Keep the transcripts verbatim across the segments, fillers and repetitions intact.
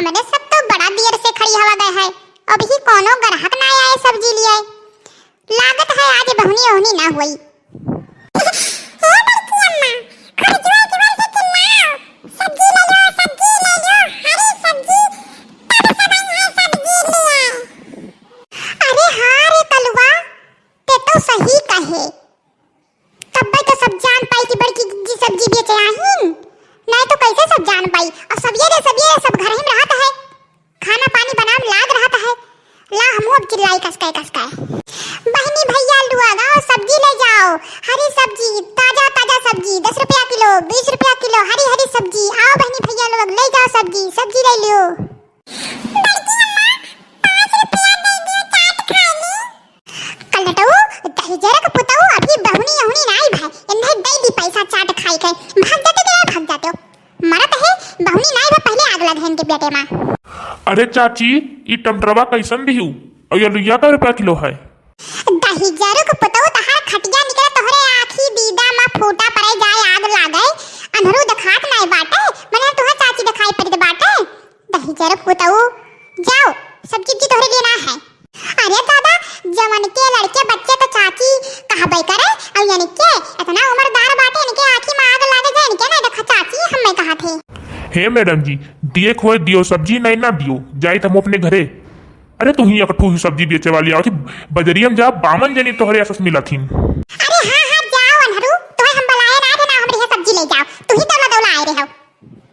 मने सब तो बड़ा देर से खड़ी हवा गए है, अबही कोनो ग्राहक ना आए सब्जी लिए। लागत है आज बहनी ओहनी ना हुई। हे बड़की अम्मा, खूब जोर जोर से चिल्लाओ, सब्जी ले लो, सब्जी ले लो, हरी सब्जी, तब सब आई है सब्जी लिए। अरे हाँ रे कलुआ, ते तो सही कहे। तब्बे तो सब जान पाई कि बड़की जिज्जी सब्जी बेचे आहिन, नहीं तो कैसे सब जान पाई? और सबियरे सबियरे सब घर ही में रहत है, खाना पानी बनावे लाग रहत है। ला हमहू अब चिल्लाई कसकाए कसकाए, बहनी भैया लुआ गाओ सब्जी ले जाओ, हरी सब्जी, ताजा ताजा सब्जी, दस रुपया किलो, बीस रुपया किलो, हरी हरी सब्जी। आओ बहनी भैया लोग ले जाओ सब्जी, सब्जी ले लियो। बड़की अम्मा, पाँच रुपया दे दियो, चाट खाई ली। कलटऊ, दहिजरक पुतऊ, अभी बहुनी अहुनी नाई भाई, इन्हें दे दी पैसा चाट खाई के, भाग जाते के भाग जाते हो। मरत है, बहुनी नाई भाई, पहले आग लगे इनके बेटे माँ। अरे चाची, ई टमाटरवा कैसन दिहू? और ये लुइया कै रुपया किलो है? दहिजरक पुतऊ, तहार खटिया निकले तोहरे आँखी दीदा मा फूटा पड़े जाए आग लागे, अन्हरू देखात नाई बाटे, मने तुहा चाची देखाई पड़त बाटे। दहिजरक पुतऊ, जाओ, सब्जी उब्जी तोहरे लिए ना है। अरे दादा, जवन के लड़के बच्चे तो चाची कहबे करे, और इनके इतना उम्रदार बाटे, इनके आँखी में आग लागे जाए, इनके ना देखा चाची, हमें कहा थे। हे मैडम जी, दिए खोए दियो, सब्जी नहीं ना दियो, जाई त हम अपने घरे। अरे तू ही एक ठू सब्जी बेचे वाली आओ थी, बजरिया में जा, बावन जनी तोहरे आसस मिला थी। अरे हाँ हाँ, जाओ अन्हरू, तोहे हम बुलाए ना थे ना, हमरे यहाँ सब्जी ले जाओ, तू ही दौला दौला आए रहे हो।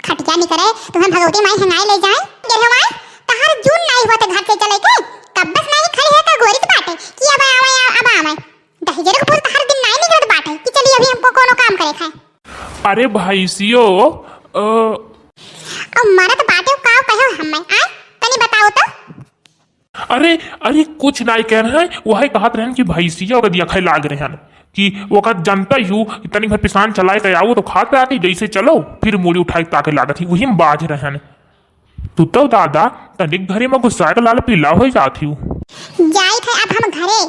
खटिया निकरे, तुम्हें भगवती माई हंगाई ले जाए। गिरहवाई, तहार जून नाई हुआ तो घर से चले के, कब्बस नाई खड़ी है का गोरित बाटे, कि अब आवे, अब आवे। दहिजरक बोल तहार दिन नाई निकलत बाटे, कि चली अभी हमको कोनो काम करे खाए। अरे भैंसियो, अ, अब मरत बाटे का कहो हमें, आय? तनी बताओ तो। अरे, अरे, कुछ नाई कह रहे हैं, वही कहत रहन कि भैंसिया ओकर दिया खाए लाग रहन, कि ओकर जनता यू कि तनी भर पिसान चलाए के आओ तो खात रहती, जैसे चलो, फिर मूड़ी उठाए ताके लागत ही, वही में बाज रहन। तू तो दादा, तनिक घरे में गुस्सा के लाल पीला हो जात ही। जाइत है अब हम घरे,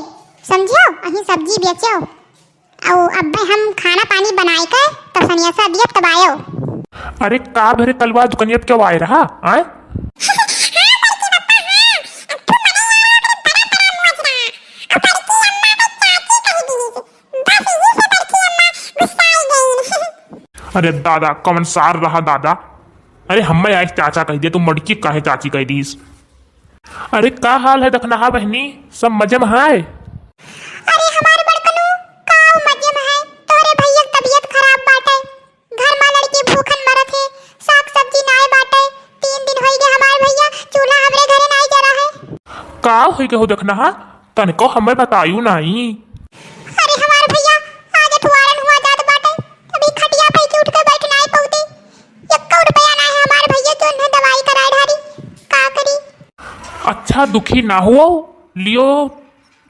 समझो, अहीं सब्जी बेचो। अउ अब्बे हम खाना पानी बनाए के तब सनियसा दियब तब आयो। अरे का भरे कलवा दुकनिया पे क्यों आए रहा, आए? हाँ, बड़की पप्पा, हाँ। अब तू मने यार ओकरे बड़ा बड़ा मोच रहा। अब बड़की अम्मा के चाची कह दी। बस यही से बड़की अम्मा गुस्साई गई। अरे दादा, कौन सार रहा दादा? अरे हमें आज चाचा कह दिया, तू मड़की काहे चाची कह दीस? अरे का हाल है दखनहा बहनी, सब मजे में है? अरे हमार बड़कनू, का मजे में है? तोहरे भैया के तबीयत खराब बाटे, घर में लड़की भूखन मरत है, साग सब्जी नाय बाटे, तीन दिन होई गए हमार भैया चूल्हा हमरे घरे नाय जरा है। का होई गए हो दखनहा, तनिको हमें बतायू नाई। अरे हमार भैया, आज अठवारन हुआ जात बाटे, अभी खटिया पे के उठ के बैठ नाय पौते, एक्को रुपया ना है हमार भैया, जो उन्हें दवाई कराए ढारी, का करी? अच्छा दुखी ना हुओ, लियो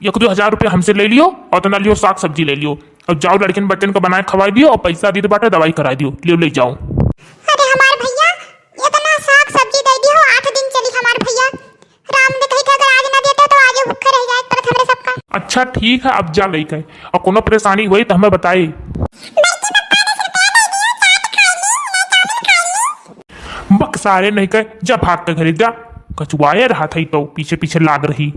एक दो हजार रुपया हमसे ले लियो और उतना लियो साग सब्जी ले लियो और जाओ लड़किन बच्चन को बनाए खवाई दियो और पैसा दीत बाटे दवाई कराई दियो, लियो ले जाओ। अरे हमार भैया, इतना साग सब्जी दे दियो, आठ दिन चली हमार भैया, राम ने कही था, अगर आज ना देता तो आज भूखे रह जाए पड़त हमरे सबका। अच्छा ठीक है, अब जा लइके, और कोनो परेशानी हुई तो हमें बताई। बक सारे नहीं कहे, जा भाग के घरे जा, कचुआए रहा था तो पीछे पीछे लाग रही।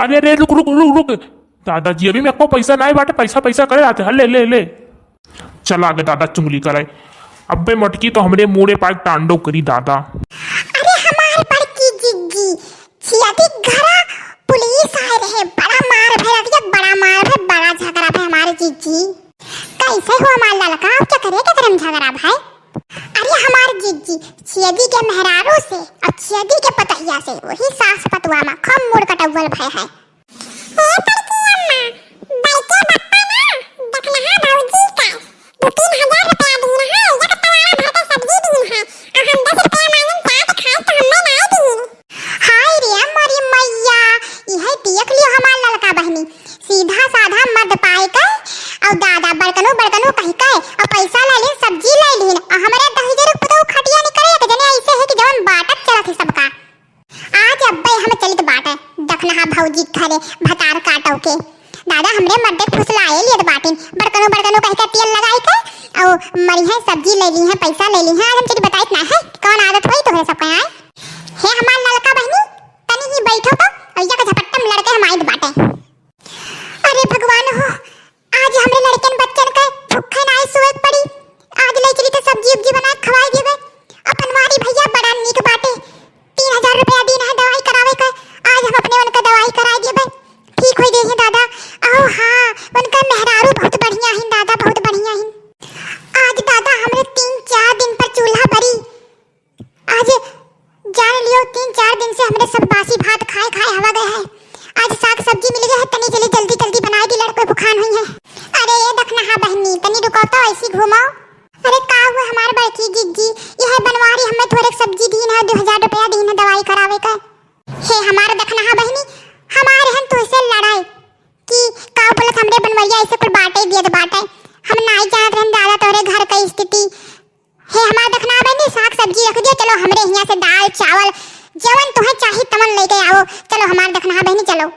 अरे अरे रुक रुक रुक रुक, दादाजी अभी में को पैसा नहीं बाटे, पैसा पैसा करे आते हैं, ले ले ले। चला गे दादा चुंगली करे। अब्बे मटकी तो हमरे मूड़े पाए तांडव करी दादा। अरे हमार बड़की जिज्जी, छियादी घरा पुलिस आए रहे, बड़ा मार भय रतिया, बड़ा मार भय, बड़ा झगड़ा भय हमार जिज्जी। कैसे हो हमार ललका, अब क्या करे के करम झगड़ा भाई? अरे हमार जिज्जी, छियादी के मेहरारू से और छियादी के पतहिया से, वही सास पतुआ में खूब मूड़ कटौवल भय है। ए बड़की अम्मा, बड़के बप्पा ना, दखनहा भौजी का दो तीन हजार रुपया दीन है, एक तवारा भर के सब्जी दीन है, और हम दस रुपया मांगन चाट खाए तो हमें नाय दीन। हाय रे हमारी मैया, इहे देख लियो हमार ललका बहनी, सीधा साधा मर्द पाए के, और दादा बड़कनो बड़कनो कह के, और पैसा ले लीन, सब्जी ले लीन, और हमारे दहिजर पुतौ खटिया निकले, एक जने ऐसे है कि जवन बाटत चलत है सबका। आज अब्बे हम चलित बाटे दखनहा भौजी के घरे भतार काटो के। दादा हमरे मर्दे फुसलाए लियत बाटिन, बड़कनो बड़कनो कह के तेल लगाई के, ओ, मरिहैं, सब्जी ले लिहैं, पैसा ले लिहैं, आज हम चली बताइत ना है, कौन आदत होई तोहरे सबके आए। हे हमार ललका बहिनी, तनी ही बैठो तो, अउर या के झपट्टा में लड़के हम आइत बाटे। अरे भगवान हो, आज हमरे लड़कन बच्चन के भूखे नाई सोए के पड़ी। आज ले चली तो सब्जी उब्जी बना के खवाई देबे। अपन वारी भैया बड़ा नीक बाटे, तीन हजार रुपया दीन है दवाई करावे के। आज हम अपने उनका दवाई कराई देबे, ठीक होई जइहैं दादा। अहो हाँ, उनका मेहरारू बहुत बढ़िया हिन दादा, बहुत बढ़िया हिन। आज दादा हमरे तीन चार दिन पर चूल्हा बरी। आज जान लियो, तीन चार दिन से हमरे सब बासी भात खाए खाए हवा गए है। आज साग सब्जी मिल गए है, तनी चली जल्दी जल्दी बनाई दी, लड़के भुखान हुई है। अरे ये दखनहा बहिनी, तनी रुको तो, ऐसी घूमो। अरे का हुआ हमार बड़की जिज्जी, यह बनवारी हमें थोड़े सब्जी दीन है, दो हजार रुपया दीन है दवाई करावे का। हे हमार दखनहा बहिनी, हमार हन तुझसे लड़ाई कि का बोलत हमरे बनवरिया ऐसे कुल बाटे दियत बाटे। हम नाई जानत रहन दादा तोहरे घर का स्थिति। हे हमार दखनहा बहिनी, साग सब्जी रख दियो, चलो हमरे हियाँ से दाल चावल जवन तुहे चाही तवन लेके आओ। चलो हमार दखनहा बहिनी, चलो।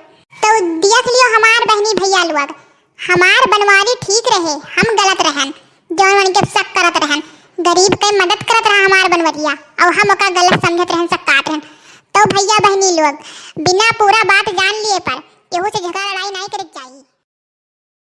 तो देख लियो हमार बहिनी भैया लोग, हमार बनवारी ठीक रहे, हम गलत रहन, जवन उनके शक करत रहन। गरीब के मदद करत रहा हमार बनवरिया, और हम ओका गलत समझत रहन, शक काट रहन। तो भैया बहिनी लोग, बिना पूरा बात जान लिए पर केहू से झगड़ा लड़ाई नाई करे के चाही।